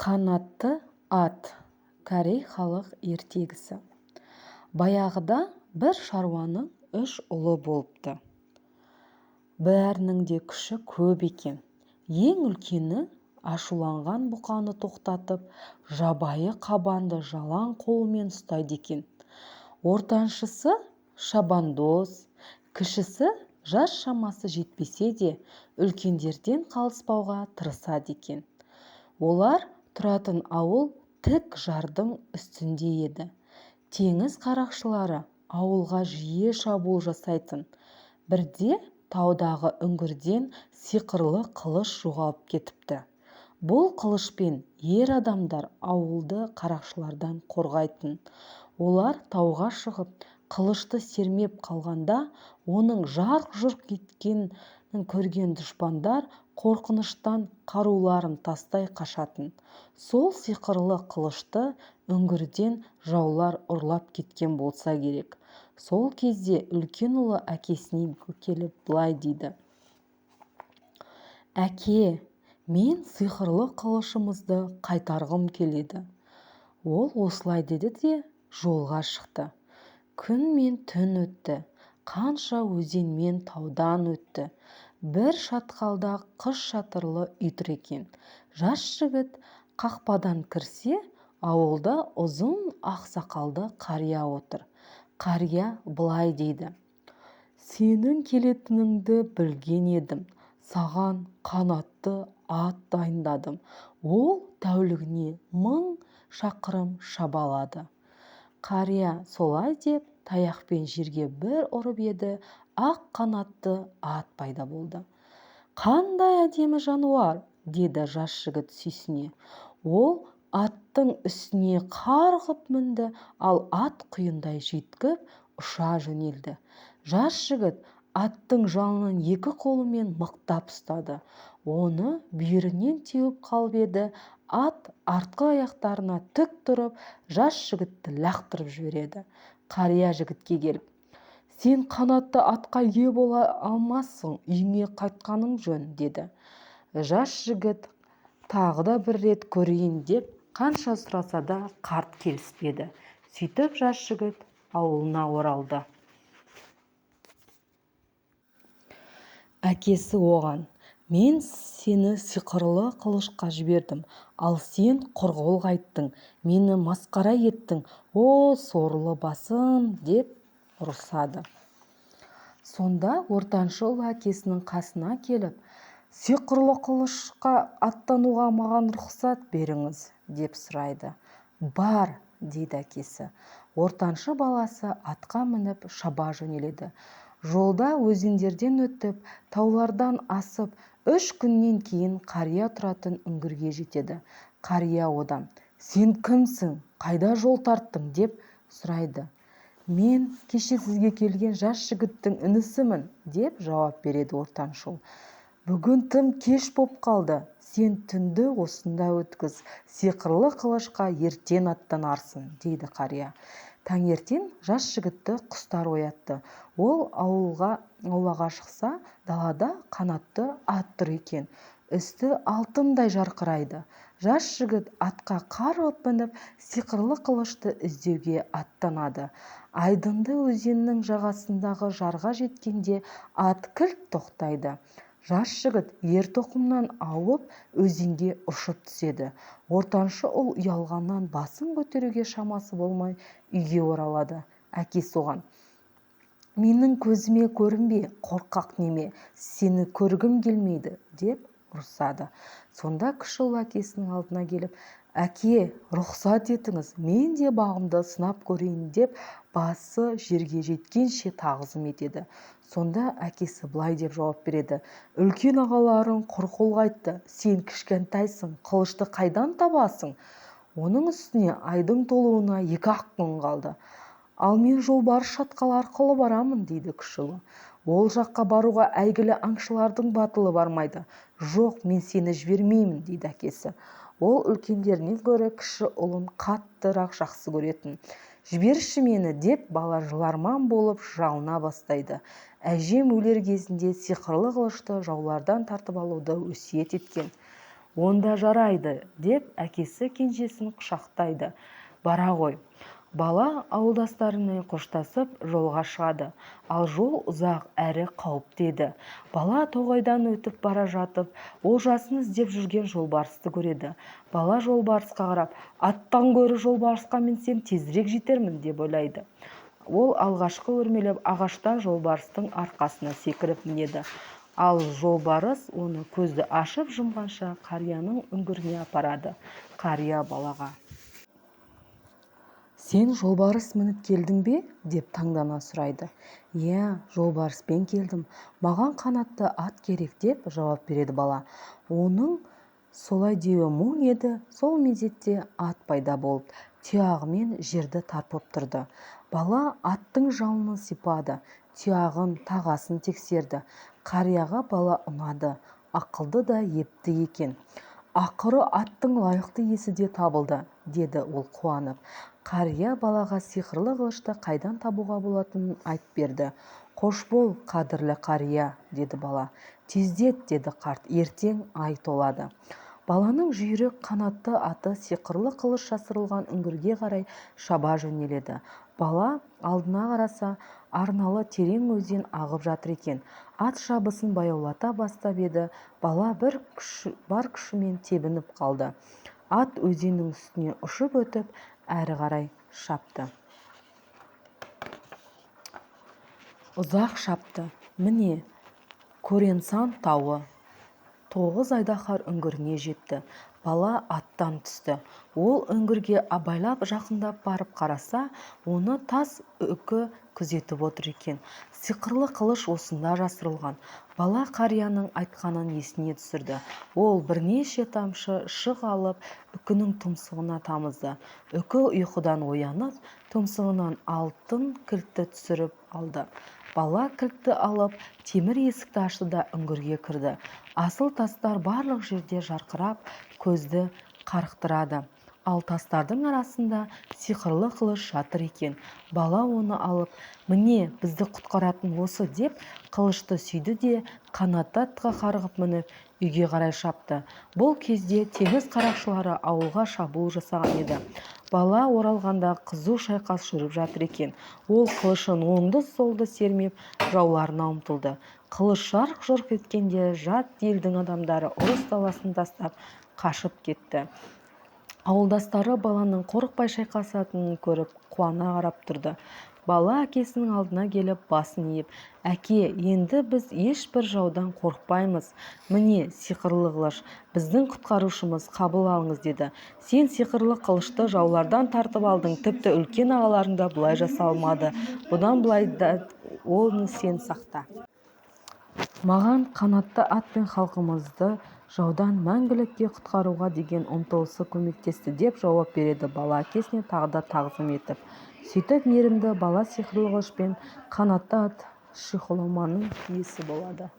Қанатты ат. Корей халық ертегісі. Баяғыда бір шаруаның үш ұлы болыпты. Бәрінің де күші көп екен. Ең үлкені ашуланған бұқаны тоқтатып, жабайы қабанды жалаң қолымен ұстайды екен. Ортаншысы шабандоз, кішісі жас шамасы жетпесе де, үлкендерден қалыспауға тырысады екен. Олар тұратын ауыл тік жардың үстінде еді. Теңіз қарақшылары ауылға жиі шабуыл жасайтын. Бірде таудағы үңгірден сиқырлы қылыш жоғалып кетіпті. Бұл қылышпен ер адамдар ауылды қарақшылардан қорғайтын. Олар тауға шығып, қылышты сермеп қалғанда, оның жарқ-жұрқ еткенін көрген дұшпандар қорқыныштан қаруларын тастай қашатын. Сол сиқырлы қылышты үңгірден жаулар ұрлап кеткен болса керек. Сол кезде үлкен ұлы әкесіне келіп былай дейді: «Әке, мен сиқырлы қылышымызды қайтарғым келеді». Ол осылай деді де жолға шықты. Күн мен түн өтті, қанша өзен мен таудан өтті. Бір шатқалда қыз шатырлы үй тұр екен. Жас жігіт қақпадан кірсе, ауылда ұзын ақ сақалды қария отыр. Қария былай дейді: «Сенің келетініңді білген едім, саған қанатты ат дайындадым. Ол тәулігіне 1000 шақырым шаба алады». Қария солай деп таяқпен жерге бір ұрып еді, ақ қанатты ат пайда болды. «Қандай әдемі жануар!» – деді жас жігіт сүйсіне. Ол аттың үстіне қарғып мінді, ал ат құйындай жүйткіп ұша жөнелді. Жас жігіт аттың жалынан екі қолымен мықтап ұстады. Оны бүйірінен теуіп қалып еді, ат артқы аяқтарына тік тұрып, жас жігітті лақтырып жібереді. Қария жігітке келіп: «Сен қанатты атқа ие бола алмассың, үйіңе қайтқаның жөн», – деді. Жас жігіт тағы да бір рет көрейін деп қанша сұраса да, қарт келіспеді. Сөйтіп жас жігіт ауылына оралды. Әкесі оған: «Мен сені сиқырлы қылышқа жібердім, ал сен құр қол қайттың, мені масқара еттің, о, сорлы басым!» – деп ұрсады. Сонда ортаншы ұл әкесінің қасына келіп: «Сиқырлы қылышқа аттануға маған рұқсат беріңіз», – деп сұрайды. «Бар», – дейді әкесі. Ортаншы баласы атқа мініп шаба жөнеледі. Жолда өзендерден өтіп, таулардан асып, 3 күннен кейін қария тұратын үңгірге жетеді. Қария одан: «Сен кімсің, қайда жол тарттың?» – деп сұрайды. «Мен кеше сізге келген жас жігіттің інісімін», – деп жауап береді ортаншы ұл. «Бүгін тым кеш боп қалды, сен түнді осында өткіз, сиқырлы қылышқа ертең аттанарсың», – дейді қария. Таңертең жас жігітті құстар оятты. Ол аулаға шықса, далада қанатты ат тұр екен. Үсті алтындай жарқырайды. Жас жігіт атқа қарғып мініп, сиқырлы қылышты іздеуге аттанады. Айдынды өзеннің жағасындағы жарға жеткенде ат кілт тоқтайды. Жас жігіт ер тоқымнан ауып, өзенге ұшып түседі. Ортаншы ұл ұялғаннан басын көтеруге шамасы болмай үйге оралады. Әкесі оған: «Менің көзіме көрінбе, қорқақ неме, сені көргім келмейді», – деп ұрсады. Сонда кіші ұл әкесінің алдына келіп: «Әке, рұқсат етіңіз, мен де бағымды сынап көрейін», – деп басы жерге жеткенше тағзым етеді. Сонда әкесі былай деп жауап береді: «Үлкен ағаларың құр қол қайтты, сен кішкентайсың, қылышты қайдан табасың? Оның үстіне айдың толуына 2-ақ күн қалды». «Ал мен жолбарыс шатқалы арқылы барамын», – дейді кіші ұлы. «Ол жаққа баруға әйгілі аңшылардың батылы бармайды». «Жоқ, мен сені жібермеймін», – дейді әкесі. Ол үлкендерінен гөрі кіші ұлын қаттырақ жақсы көретін. «Жіберші мені», – деп бала жыларман болып жалына бастайды. Әжем өлер кезінде сиқырлы қылышты жаулардан тартып алуды өсиет еткен. Онда жарайды, деп әкесі кенжесін құшақтайды. Бара ғой. Бала ауылдастарымен қоштасып, жолға шығады. Ал жол ұзақ әрі қауіпті еді. Бала тоғайдан өтіп бара жатып, олжасын іздеп жүрген жолбарысты көреді. Бала жолбарысқа қарап, аттан гөрі жолбарысқа мінсем тезірек жетермін деп ойлайды. Ол ағашқа өрмелеп, ағаштан жолбарыстың арқасына секіріп мінеді. Ал жолбарыс оны көзді ашып жұмғанша қарияның үңгіріне апарады. Қария балаға: «Сен жолбарыс мініп келдің бе?» – деп таңдана сұрайды. «Иә, жолбарыспен келдім. Маған қанатты ат керек», – деп жауап береді бала. Оның солай деуі мұң еді, сол мезетте ат пайда болып, тұяғымен жерді тарпып тұрды. Бала аттың жалын сипады, тұяғын, тағасын тексерді. Қарияға бала ұнады, ақылды да епті екен. «Ақыры аттың лайықты иесі де табылды», – деді ол қуанып. Қария балаға сиқырлы қылышты қайдан табуға болатынын айтып берді. «Қош бол, қадірлі қария», – деді бала. «Тездет, – деді қарт, – ертең ай толады». Баланың жүйрік қанатты аты сиқырлы қылыш жасырылған үңгірге қарай шаба жөнеледі. Бала алдына қараса, арналы терең өзен ағып жатыр екен. Ат шабысын баяулата бастап еді, бала бар күшімен тебініп қалды. Ат өзеннің үстіне ұшып өтіп, әрі қарай шапты. Ұзақ шапты. Міне, Көренсан тауы. 9 айдаһар үңгіріне жетті. Бала аттан түсті. Ол үңгірге абайлап жақындап барып қараса, оны тас үкі күзетіп отыр екен. Сиқырлы қылыш осында жасырылған. Бала қарияның айтқанын есіне түсірді. Ол бірнеше тамшы шық алып, үкінің тұмсығына тамызды. Үкі ұйқыдан оянып, тұмсығынан алтын кілтті түсіріп алды. Бала кілтті алып, темір есікті ашты да үңгірге кірді. Асыл тастар барлық жерде жарқырап, көзді қарықтырады. Ал тастардың арасында сиқырлы қылыш жатыр екен. Бала оны алып, «Міне, бізді құтқаратын осы», – деп қылышты сүйді де, қанатты атқа қарғып мініп, үйге қарай шапты. Бұл кезде теңіз қарақшылары ауылға шабуыл жасаған еді. Бала оралғанда қызу шайқас жүріп жатыр екен. Ол қылышын оңды-солды сермеп, жауларына ұмтылды. Қылыш жарқ-жұрқ еткенде жат елдің адамдары ұрыс даласын тастап, қашып кетті. Ауылдастары баланың қорықпай шайқасатынын көріп, қуана қарап тұрды. Бала әкесінің алдына келіп, басын иіп: «Әке, енді біз ешбір жаудан қорықпаймыз. Міне, сиқырлы қылыш, біздің құтқарушымыз, қабыл алыңыз», – деді. «Сен сиқырлы қылышты жаулардан тартып алдың, тіпті үлкен ағаларың да бұлай жасай алмады. Бұдан былай да оны сен сақта. Маған қанатты ат пен халқымызды жаудан мәңгілікке құтқаруға деген ұмтылысы көмектесті», – деп жауап береді бала әкесіне тағы да тағзым етіп. Сөйтіп, мейірімді бала сиқырлы қылыш пен қанатты ат Шихломаның иесі болады.